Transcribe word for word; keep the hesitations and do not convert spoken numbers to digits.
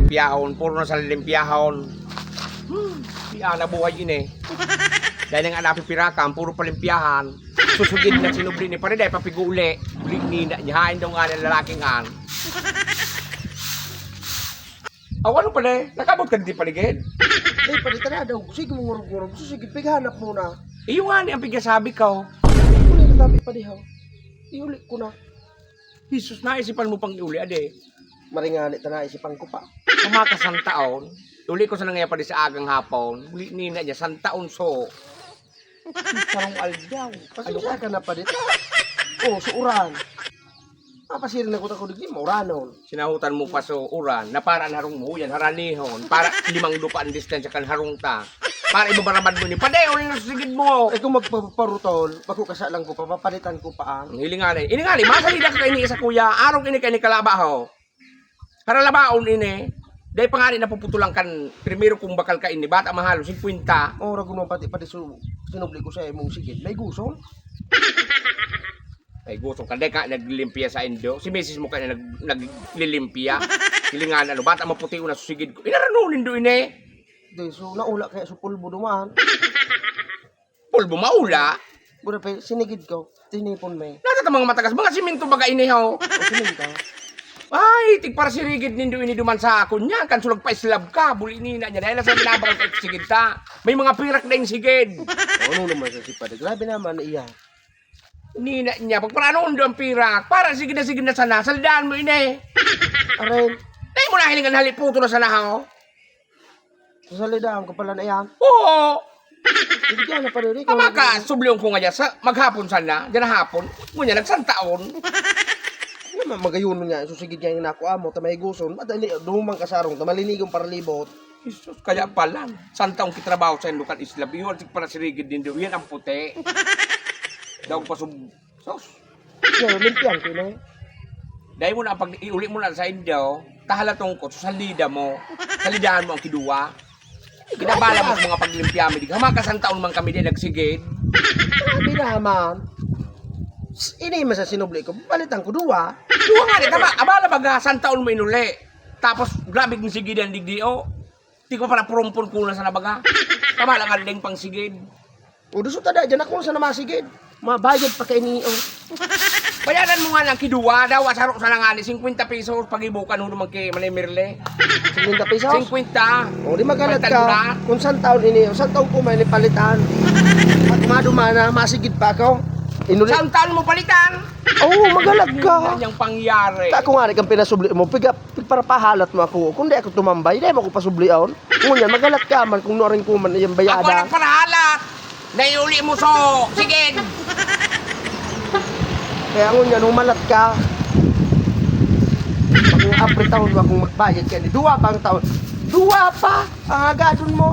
Piyahon, puro na sa limpiyahon. Hmm, di ana buhay ini. Dahil nga napipirakan, puro palimpyahan. Susugid na sinubli ni pare, dahil papiguli. Uli ni na, nihain daw nga ng lalaking an. Aw, ano pala eh? Nakabot ka di paligid? Ay, pare, tara daw. Sige, mangurog-ngurog. So, sige, pighanap muna. Iyo nga ni ang pigkasabi ka, oh. Ano yung tabi pa dihaw? Iuli ko na. Jesus, naisipan mo pang iuli, ade. Maringani ta naisipan ko pa. Kama ka santaon, uli ko sa nangaya pa di sa agang hapon, uli nina niya, santaon so. Sarong aldaw. Pasensya ka na pa dito. Oh, so uran. Papasiring na ko ta ko digdi, mauranon. Sinahutan mo pa so uran, na para an harong mo, yan, haranihon, para limang lupa ang distansya kan harong ta. Para ibabarabad mo ni, padayon na sa sigid mo. Ay, kung magpaparutol, bako kasa lang ko, papapalitan ko pa ang. Ang hilingan eh. Ini nga, masalida ka ini isa kuya, arog ini kay ni kalaba ho. Haralabaon ini. Dahil pa nga rin napuputulan kan, primero kung bakal ka ini, bata mahalo, singkwenta. Oh, ragon mo pati, pati su-, sinubli ko sa imong sigid. May guson? Ay, gusto ka, di ka naglilimpiya sa indo. Si misis mo ka na nag-, naglilimpiya. Hilingan, ano, bata maputi na susigid ko. Inarano nindo ini? Di, so, naula kaya sa pulbo duman. Pulbo, maula? Gura pa, sinigid ko. Tinipon may. Nasa ta mga matagas, mga siminto baga ini, ho? O, siminto. Ay, tigpara sirigid nindo ini duman sa akon niya. Kan sulag pa islab ka, buli nina niya. Dahil sa binabaw ka, sigid ta. May mga pirak na yung sigid. Ano naman sa sipad? Grabe naman, iya. Nina niya, pagparanoon do ang pirak. Para sige na, sige na sana. Salidahan mo ini. Aray. Dahil mo nahiling ang haliputo na sana, ho? Sasalidahan ko pala na yan. Oo. Hindi ka na pa rin. Tama ka, sublion ko nga dyan sa maghapon sana. Dyan na hapon. Ngunyan, nagsantaon. Ano man, magayunon nga. Susigid nga yung nakuha mo, tamay guson. Madali, dumang kasarong, tamalinigon para libot. Jesus, kaya pala. Santa ang kitrabaho sa Indokan Isla. Iwan, sig pala sirigid din doon. Yan ang puti. Daw pasub-, sos. Yan, limpihan ko na. Dahil mo na, pag iuli mo na sa Indo, tahalatong ko, salida mo. Salidahan mo ang kiduwa. Kinabala mo sa mga paglimpya mi. Di ka makasantaon man kami di nagsigid. Grabe naman. S-, ini man sa sinubli ko, balitan ko duwa. Duwa nga, di ka ba? Abala baga, santaon mo inuli. Tapos, grabe kong sigid ang digdi, oh. Di ko pala purumpon ko na sa nabaga. Tama lang ang ding pang sigid. O, duso ta da, dyan ako sa namasigid. Mabayad pa kayo ni, oh. Bayadan mo nga lang, kiduwa daw, asaro sa nga ni, singkwenta pesos, pagibukan ho naman kay Manay Mirle. Singkwenta pesos? Singkwenta. O, di magalat ka. Palitan mo na. Kung saan taon ini, kung saan taon ko may nipalitan. At maduma na, masigid pa ako. Inuli. Saan taon mo palitan? Oo, magalat ka. Yan yung pangyari. Ta, kung nga rin kang pinasubli mo, piga, Pigparapahalat mo ako, kung di ako tumambay, di mo ako pasublion. Ngunyan, magalat ka man kung nuarin ko man iyang Ako bayada. Nagparahalat! Naiuli mo so! Sige! Kaya ngunyan, humalat ka. Akong apritahon mo akong magbayad ka ni. Duwa pa ang taon. Duwa pa! Ang agadon mo!